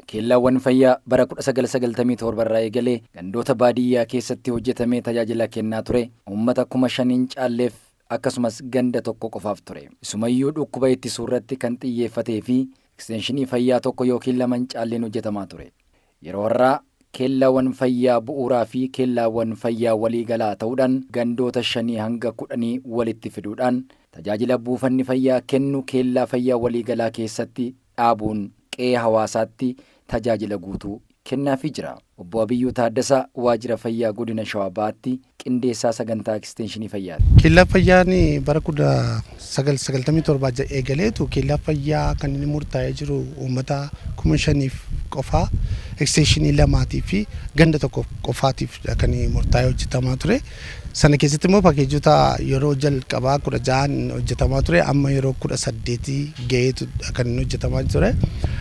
Keellaawwan fayyaa bara 1997 irraa eegalee gandoota baadiyyaa keessatti hojjetamee tajaajila kennaa ture uummata 5,000 hin caalleef akkasumas ganda tokko qofaaf ture. Isumayyuu dhukkuba ittisuu irratti kan xiyyeeffatee fi ekstenshinii fayyaa tokko yookiin lama hin caalleen hojjetamaa ture. Yeroo har'aa keellaawwan fayyaa bu'uuraa fi keellaawwan fayyaa waliigalaa ta'uudhaan gandoota 5 hanga 10 walitti fiduudhaan tajaajila buufanni fayyaa kennu keellaa fayyaa waliigalaa keessatti dhaabuun qe'ee hawaasaatti tajaajila guutuu kennaafii jira. Obbo Abiyyuu Taaddasaa Waajjira Fayyaa Godina Shawaa Bahaatti qindeessaa sagantaa ekstenshinii fayyaati. Keellaan fayyaan bara 1997 eegaleetu keellaan fayyaa kan inni murtaa'ee jiru uummata 5,000 qofaa ekstenshinii 2 fi ganda tokko qofaatiif kan murtaa'ee hojjetamaa ture. Sana keessatti immoo paakeejota yeroo jalqabaa 16 hojjetamaa ture, amma yeroo 18 gaheetu kan inni hojjetamaa ture.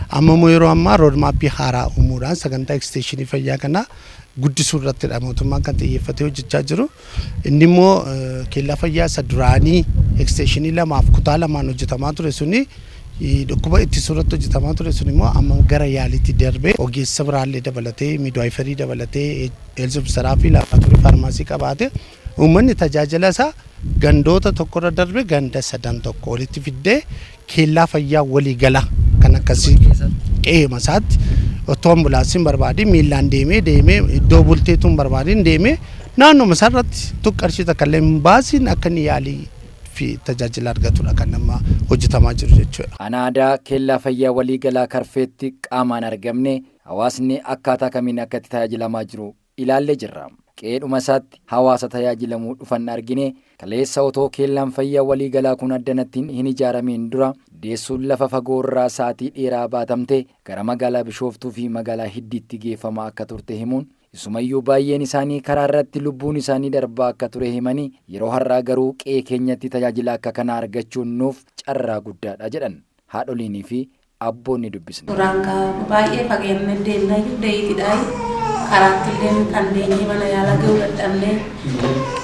Amma immoo yeroo ammaa roodmaappii haaraa uumuudhaan sagantaa ekstenshinii fayyaa kana guddisuu irrattidha mootummaan kan xiyyeeffatee hojjechaa jiru. Inni immoo keellaa fayyaa isa duraanii ekstenshinii 2 kutaa 2 hojjetamaa ture suni dhukkuba ittisuu irratti hojjetamaa ture sun immoo amma gara yaaliitti darbee ogeessa biraallee dabalatee midwaayifarii dabalatee health officeraa fi laaboraatoorii faarmaasii qabaate uummanni tajaajila isaa gandoota tokkorra darbe ganda 3 tokko walitti fiddee keellaa fayyaa waliigala kan akkasii qe'eema isaatti otoo ambulaansiin barbaadin miillaan deemee deemee iddoo bulteetu hin barbaadin deemee naannoma isaarratti qarshii takka illee hin baasiin akka inni yaalii fi tajaajila argatudha kan nama hojjetamaa jiru jechuudha. Aanaa keellaa fayyaa waliigalaa Karfeetti qaamaan argamne hawaasni akkaataa kamiin akka itti tajaajilamaa jiru ilaallee jirra. Qe'eedhuma isaatti hawaasa tajaajilamuu dhufan argine kaleessa otoo keellaan fayyaa waliigalaa kun addanatti hin ijaaramiin dura deessuun lafa fagoo irraa sa'aatii dheeraa baatamte gara magaalaa Bishooftuu fi magaalaa Hiddiitti geeffamaa akka turte himuun isumayyuu baay'een isaanii karaa irratti lubbuun isaanii darbaa akka ture himanii yeroo har'aa garuu qe'ee keenyatti tajaajila akka kanaa argachuun nuuf carraa guddaadha jedhan haadholiinii fi abboonni dubbisne. Suuraan baay'ee fageenya deemnaa deeyitidhaa. Karaatti illee kan deenyee mana yaala ga'uu dadhabnee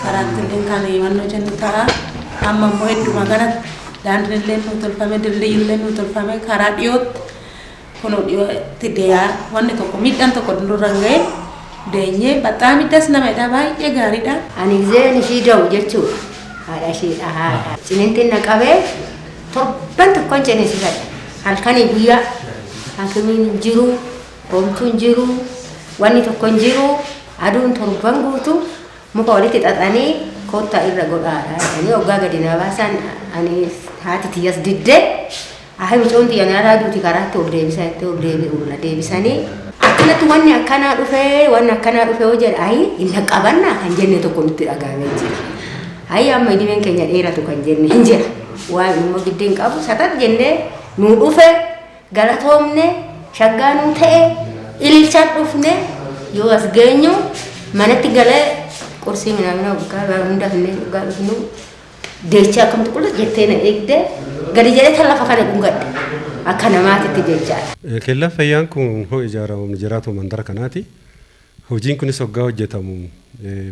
karaatti illee kan himannoo jennu ta'a. Amma immoo hedduma kanatti daandiin illee nu tolfame, dildiyyi illee nu tolfame karaa dhiyootti kun dhiyootti deeyaa wanni tokko miidhaan tokko nurra hin ga'e deenyee baxaa miidhas namadha baay'ee gaariidha. Ani gizeen ishii da'u jechuudha. Haadha ishiidha haadha. Ciniintiin na qabee torban tokkoon ciniinsifadha. Halkanii guyyaa hakimiin hin jiru, homtuun jiru, wanni tokko hin jiru, aduun torban guutu muka walitti xaxanii kottaa irra godhaadha. Jedhanii hoggaa gadi na baasan ani haati tiyyas diddee ahi mucoon tiyya nyaata duuti karaatti ol deebisaa jettee ol deebi'u deebisanii akkanatti wanni akkanaa dhufee wanni akkanaa dhufee hoo jedha ahi hin dhaqqabannaa kan jenne tokko nutti dhagahamee jira. Ayi amma idimeen keenya dheeratu kan jenne hin jira. Waan immoo giddeen qabu satat jennee nuu dhufe galatoomne shaggaa nuu ta'e ililchaan dhufne yoo as geenyu manatti galee qursii minaamina waggaa hunda finnee waggaa dhufnu deechaa akkamtu qullu jettee na eegde gadi jedhee tan lafa kana dhungadhe akka namaatitti jechaadha. Keellaan fayyaan kun hoo ijaaramu jiraatu mandara kanaati. Hojiin kunis hoggaa hojjetamu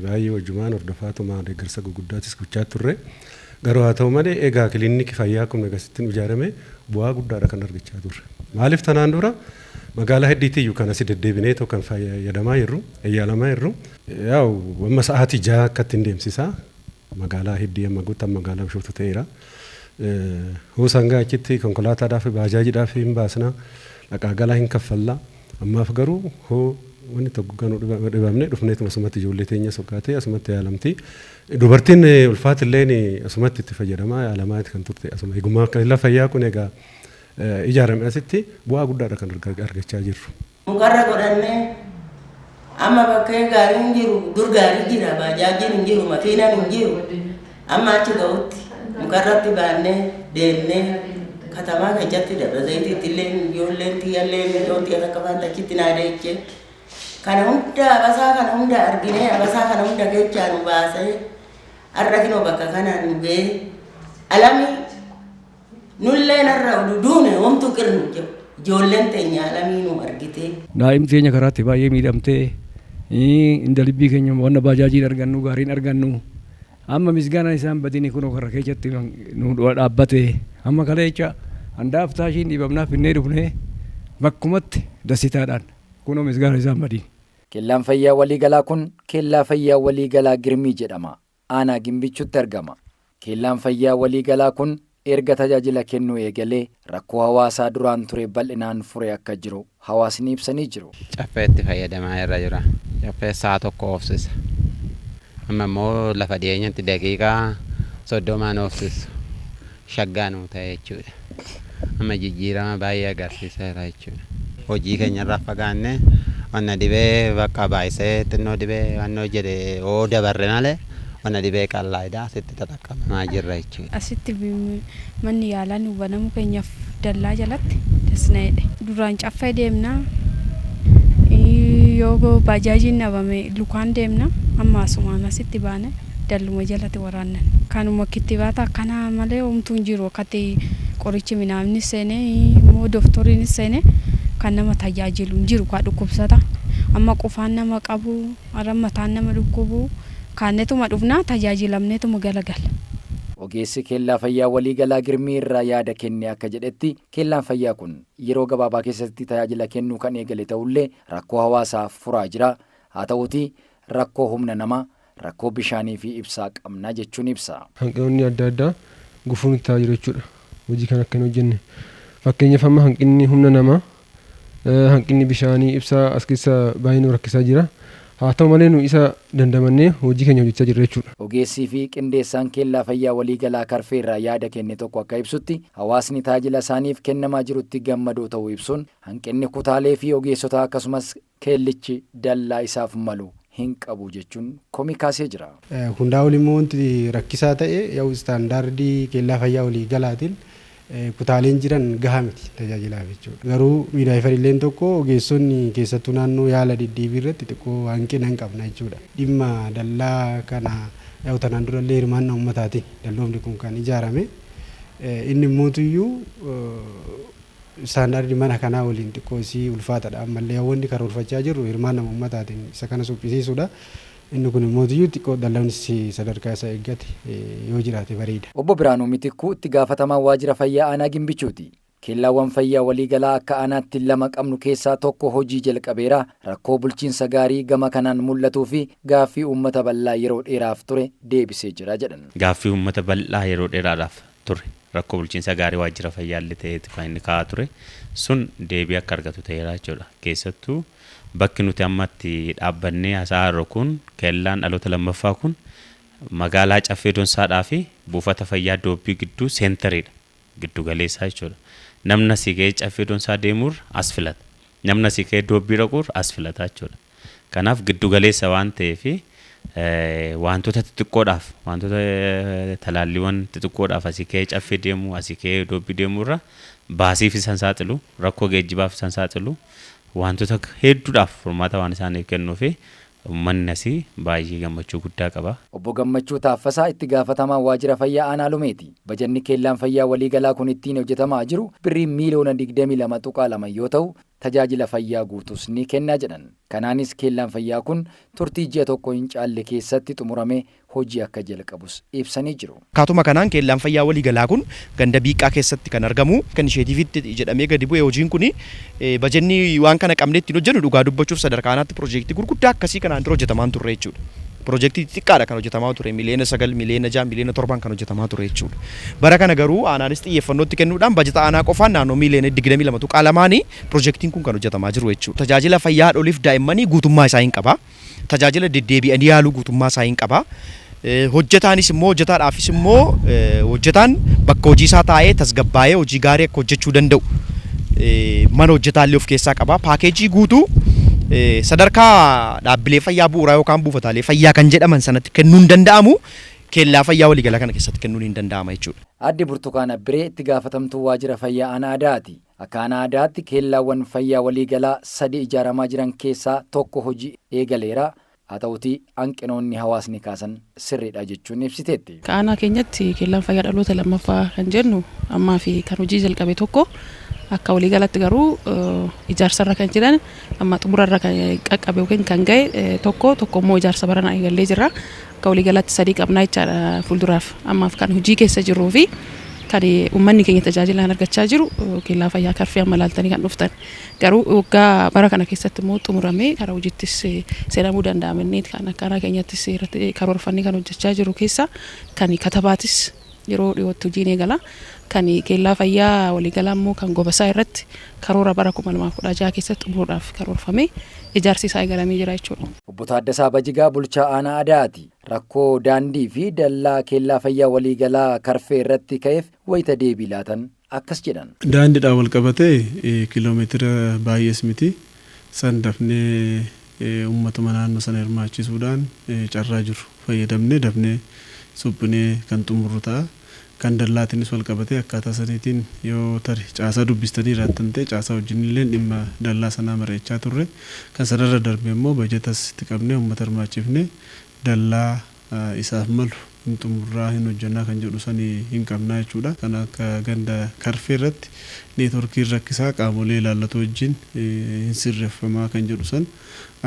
baay'ee hojjumaan hordofaatuma deeggarsa gurguddaatis gochaa turre. Garuu haa ta'u malee egaa kiliinikii fayyaa kun agasittiin ijaarame bu'aa guddaadha kan argachaa turre. Maaliif tanaan dura magaalaa Hiddiitiyyuu kan asii deddeebinee kan fayyadamaa jirru, yaalamaa jirru. Yaa'u amma sa'aatii 6 akka ittiin deemsisaa magaalaa Hiddii amma guutaan magaalaa Bishooftuu ta'eera. Hoosangaa achitti konkolaataadhaaf baajaajiidhaaf hin baasna, dhaqaa galaa hin kaffalla. Ammaaf garuu hoo wanni tokko kan dhibamne dhufneetuma asumatti ijoollee teenya sokkaatee asumatti yaalamti. Dubartiin ulfaatilleen asumatti itti fayyadamaa yaalamaa kan turte asuma. Eegummaa keellaa fayyaa kun egaa ijaarame asitti bu'aa guddaadha kan argachaa jirru. Mukarra godhannee amma bakkee gaariin jiru dur gaarii jira baajaajiin hin jiru makiinaan hin jiru amma achi ga'utti mukarratti baannee deemnee katamaa keessatti Dabra Zayitiitti illee ijoolleen tiyyallee ijoolleen tiyya takka faanta achitti naa deechee kana hunda abasaa kana hunda arginee abasaa kana hunda keechaa nu baasee har'a kinoo bakka kanaan nu ga'ee alami nulleen har'a duune homtuu qirnu jedhu ijoolleen teenya alamii nu argitee. Daa'imti keenya karaatti baay'ee miidhamtee indalibbii keenya wanna baajaajiin argannu gaariin argannu amma misgaanaan isaan badini kunoo karra keessatti nu dhaabbate amma kaleecha handaaf taashiin dhiibamnaaf finnee dhufne Bakkumatti dasitaadhaan kunoo misgaana isaan badiin. Keellaan fayyaa waliigalaa kun keellaa fayyaa waliigalaa Girmii jedhama. Aanaa Gimbichuutti argama. Keellaan fayyaa waliigalaa kun erga tajaajila kennuu eegalee rakkoo hawaasaa duraan ture bal'inaan fure akka jiru hawaasni ibsanii jiru. Caffeetti fayyadamaa irra jira. Caffee sa'a tokko oofsisa. Amma immoo lafa dhiyeenyatti daqiiqaa 30n oofsisu. Shaggaa nuu ta'e jechuudha. Amma jijjiirama baay'ee agarsiiseera jechuudha. Hojii keenyarraa fagaannee wanna dhibee bakka baay'isee xinnoo dhibee wannoo jedhe oo dabarre malee wanna dhibee qallaayidhaa asitti xaxaqabamaa jirra jechuudha. Asitti manni yaalaa nu banamu keenyaaf dallaa jalatti dasna'edha. Duraan caffee deemna, yoo baajaajiin dhabame lukaan deemna, amma asumaan asitti baane dalluma jalatti waraannan. Kanuma kittibaata akkanaa malee homtuu hin jiru, akkatti qorichi minaamni seenee immoo dooktoriin seenee kan nama tajaajilu hin jiru kaa dhukkubsata. Amma qufaan nama qabu, mataan nama dhukkubu, kaanetuma dhufnaa tajaajilamneetuma galagala. Ogeessi keellaa fayyaa waliigalaa Girmii irraa yaada kenne akka jedhetti, keellaan fayyaa kun yeroo gabaabaa keessatti tajaajila kennuu kan eegale ta'ullee rakkoo hawaasaa furaa jira. Haa ta'uutii rakkoo humna namaa, rakkoo bishaanii fi ibsaa qabna jechuun ibsa. Hanqinoonni adda addaa gufuun itti ta'aa jiru jechuudha. Hojii kana akka hin hojjenne. Fakkeenyaaf amma hanqinni humna namaa, hanqinni bishaanii, ibsaa as keessa baay'ee nu rakkisaa jira. Haa ta'u malee nu isa dandamannee hojii keenya hojjechaa jirra jechuudha. Ogeessii fi qindeessaan keellaa fayyaa waliigalaa Karfee irraa yaada kenne tokko akka ibsutti, hawaasni tajaajila isaaniif kennamaa jirutti gammadoo ta'uu ibsuun hanqinni kutaalee fi ogeessota akkasumas keellichi dallaa isaaf malu hin qabu jechuun komii kaasee jira. Hundaa olii immoo wanti rakkisaa ta'e yaa'u istaandaardii keellaa fayyaa waliigalaatiin kutaaleen jiran gahaa miti tajaajilaaf jechuudha. Garuu miidhaafariileen tokko ogeessonni keessattuu naannoo yaala deddeebii irratti xiqqoo hanqina hin qabna jechuudha. Dhimma dallaa kana yaa'u tanaan durallee hirmaannaa uummataatiin dalloomni kun kan ijaarame. Inni immootuyyuu istaandaardii mana kanaa waliin xiqqoo isii ulfaataadha. Ammallee wanni karoorfachaa jirru hirmaannaa uummataatiin isa kana suphisiisuudha. Inni kun immootuyyuu xiqqoo dalloomni sadarkaa isaa eeggate yoo jiraate bareeda. Obbo Biraanuu Mitikkuu itti gaafatamaa waajjira fayyaa aanaa Gimbichuuti. Keellaawwan fayyaa waliigalaa akka aanaatti lama qabnu keessaa tokko hojii jalqabeera. Rakkoo bulchiinsa gaarii gama kanaan mul'atuu fi gaaffii uummata bal'aa yeroo dheeraaf ture deebisee jira jedhan. Gaaffii uummata bal'aa yeroo dheeraadhaaf ture rakkoo bulchiinsa gaarii waajjira fayyaa illee ta'eeti kan inni kaa'aa ture sun deebii akka argatu ta'eera jechuudha. Keessattuu bakki nuti ammatti dhaabbannee haasa'aa jirru kun keellaan dhaloota lammaffaa kun magaalaa Caffee Donsaadhaa fi buufata fayyaa Doobbii gidduu seentariidha. Giddu galeessaa jechuudha. Namni asii ka'ee Caffee Donsaa deemurra as filata. Namni asii ka'ee Doobbii dhaquurra as filata jechuudha. Kanaaf giddu galeessa waan ta'eef wantoota xixiqqoodhaaf, wantoota talaalliiwwan xixiqqoodhaaf asii ka'ee Caffee deemuu, asii ka'ee Doobbii deemurra baasiif isaan saaxilu, rakkoo geejjibaaf isaan saaxilu, wantoota hedduudhaaf furmaata waan isaaniif kennuu fi uummanni asii baay'ee gammachuu guddaa qaba. Obbo Gammachuu Taaffasaa itti gaafatamaa waajjira fayyaa aanaa Lumeeti. Bajanni keellaan fayyaa waliigalaa kun ittiin hojjetamaa jiru birrii miiliyoona 22.2 yoo ta'u tajaajila fayyaa guutuus ni kennaa jedhan. Kanaanis keellaan fayyaa kun turtii ji'a tokko hin caalle keessatti xumuramee hojii akka jalqabus ibsanii jiru. Akkaatuma kanaan keellaan fayyaa waliigalaa kun ganda Biiqaa keessatti kan argamu kan isheetiifitti jedhamee gadi bu'e hojiin kun bajanni waan kana qabnee ittiin hojjennu dhugaa dubbachuuf sadarkaa aanaatti piroojeektii gurguddaa akkasii kanaan dura hojjetamaa turre jechuudha. Piroojeektii xixiqqaadha kan hojjetamaa ture, miliyoona 9, miliyoona 6, miliyoona 7 kan hojjetamaa ture jechuudha. Bara kana garuu aanaanis xiyyeeffannootti kennuudhaan bajata aanaa qofaan naannoo miliyoona 22.2 piroojeektiin kun kan hojjetamaa jiru jechuudha. Tajaajila fayyaa haadholiif daa'immanii guutummaa isaa hin qaba. Tajaajila deddeebi'anii yaaluu guutummaa isaa hin qaba. Hojjetaanis immoo hojjetaadhaafis immoo hojjetaan bakka hojii isaa taa'ee tasgabbaa'ee hojii gaarii akka hojjechuu danda'u mana hojjetaallee of keessaa qaba. Paakeejii guutuu sadarkaa dhaabbilee fayyaa bu'uuraa yookaan buufataalee fayyaa kan jedhaman sanatti kennuun danda'amu keellaa fayyaa waliigalaa kana keessatti kennuun hin danda'ama jechuudha. Aadde Burtukaan Abbiree itti gaafatamtuu waajjira fayyaa aanaa Adaati. Akka aanaa Adaatti keellaawwan fayyaa waliigalaa 3 ijaaramaa jiran keessaa tokko hojii eegaleera. Haa ta'uutii hanqinoonni hawaasni kaasan sirriidha jechuun ibsiteetti. Aanaa keenyatti keellaan fayyaa dhaloota lammaffaa kan jennu ammaa fi kan hojii jalqabe tokko akka waliigalatti garuu ijaarsarra kan jiran amma xumurarra kan qaqqabe yookiin kan ga'e tokko tokko immoo ijaarsa baranaa eegallee jirra. Akka waliigalatti 3 qabnaa jechaadha fuulduraaf ammaaf kan hojii keessa jirruu fi Kan uummanni keenya tajaajilaan argachaa jiru kellaa fayyaa Karfee amma ilaaltanii kan dhuftan. Garuu waggaa bara kana keessatti immoo xumuramee karaa hojiittis seenamuu danda'amannee kan akka aanaa keenyattis irratti karoorfannee kan hojjechaa jiru keessa kan Katabaatis yeroo dhiyootti hojiin eegala. Kan kellaa fayyaa waliigalaa immoo kan Gobasaa irratti karoora bara 2016 keessatti xumuruudhaaf karoorfamee ijaarsi isaa eegalamee jira jechuudha. Obbo Taaddasaa Bajigaa bulchaa aanaa Adaati. Rakkoo daandii fi dallaa kellaa fayyaa waliigalaa Karfee irratti ka'eef wayita deebii laatan akkas jedhan. Daandiidhaan wal qabatee kiiloomeetira baay'ees miti. San dafnee uummatuma naannoo sana hirmaachisuudhaan carraa jiru fayyadamnee dafnee suphinee kan xumurru ta'a. Kan dallaatiinis wal qabatee akkaataa saniitiin yoo tari caasaa dubbistanii jiraattan ta'e, caasaa wajjin illee dhimma dallaa sanaa mari'achaa turre. Kan sanarra darbe immoo bajatas itti qabnee uummata hirmaachifnee dallaa isaaf malu hin xumurraa, hin hojjannaa kan jedhu sanii hin qabnaa jechuudha. Kan akka ganda Karfee irratti neetworkiin rakkisaa, qaamolee ilaallatu wajjin hin sirreeffamaa kan jedhu san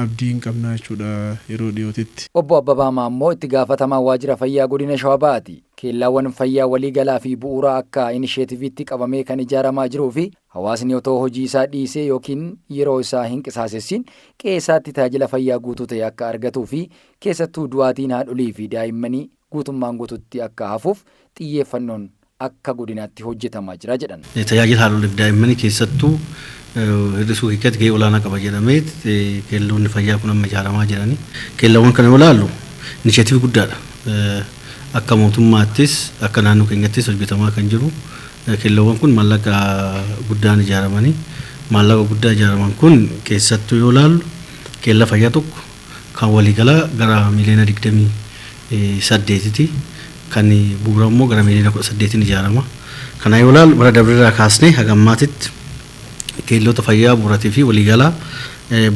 abdii hin qabnaa jechuudha yeroo dhiyootitti. Obbo Abbabaa Maammoo itti gaafatamaa waajjira fayyaa godina Shawaa Bahaati. Keellaawwan fayyaa waliigalaa fi bu'uuraa akka inisheetiviitti qabamee kan ijaaramaa jiruu fi hawaasni otoo hojii isaa dhiisee yookiin yeroo isaa hin qisaasessin qe'ee isaatti tajaajila fayyaa guutuu ta'e akka argatuu fi keessattuu du'aatiin haadholii fi daa'immanii guutummaan guututti akka hafuuf xiyyeeffannoon akka godinaatti hojjetamaa jira jedhan. Tajaajila haadholii fi daa'immanii keessattuu hir'isuu keessatti gahee olaanaa qaba jedhamee keelloonni fayyaa kun amma ijaaramaa jirani. Keellawwan kana yoo ilaallu inisheetivii guddaadha. Akka mootummaattis akka naannoo keenyattis hojjetamaa kan jiru keellawwan kun maallaqa guddaan ijaaramanii, maallaqa guddaa ijaaraman kun keessattuu yoo ilaallu keella fayyaa tokko kan waliigalaa gara miiliyoona 28ti, kan bu'uura immoo gara miiliyoona 18n ijaarama. Kana yoo ilaallu bara dabreerraa kaasnee haga ammaatitti keellota fayyaa bu'uuraatii fi waliigalaa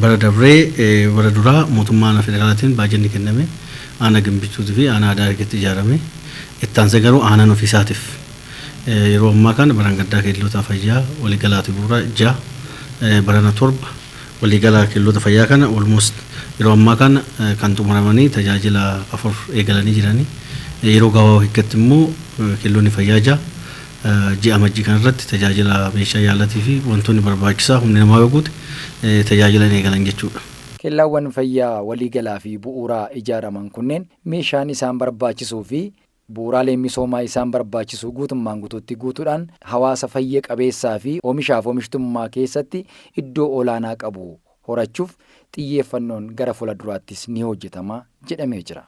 bara dabree, bara duraa mootummaa federaalaatiin baajanni kenname aanaa Gimbichuutii fi aanaa Aadaa keessatti ijaarame. Itti aansee garuu aanaan ofiisaatiif yeroo ammaa kana barangaddaa keellota fayyaa waliigalaati bu'uura ja'a, barana torba, waliigalaa keellota fayyaa kana almost yeroo ammaa kana kan xumuramanii tajaajila afur eegalanii jiranii. Yeroo gabaabaa keessatti immoo keellonni fayyaa ja'a ji'a Amajjii kanarratti tajaajila meeshaa yaalatii fi wantoonni barbaachisaa humni namaa yoo guute tajaajila eegalan jechuudha. Keellaawwan fayyaa waliigalaa fi bu'uuraa ijaaraman kunneen meeshaan isaan barbaachisuu fi bu'uuraaleen misoomaa isaan barbaachisu guutummaan guutuutti guutuudhaan hawaasa fayya qabeessaa fi oomishaaf oomishtummaa keessatti iddoo olaanaa qabu horachuuf xiyyeeffannoon gara fuula duraattis ni hojjetama jedhamee jira.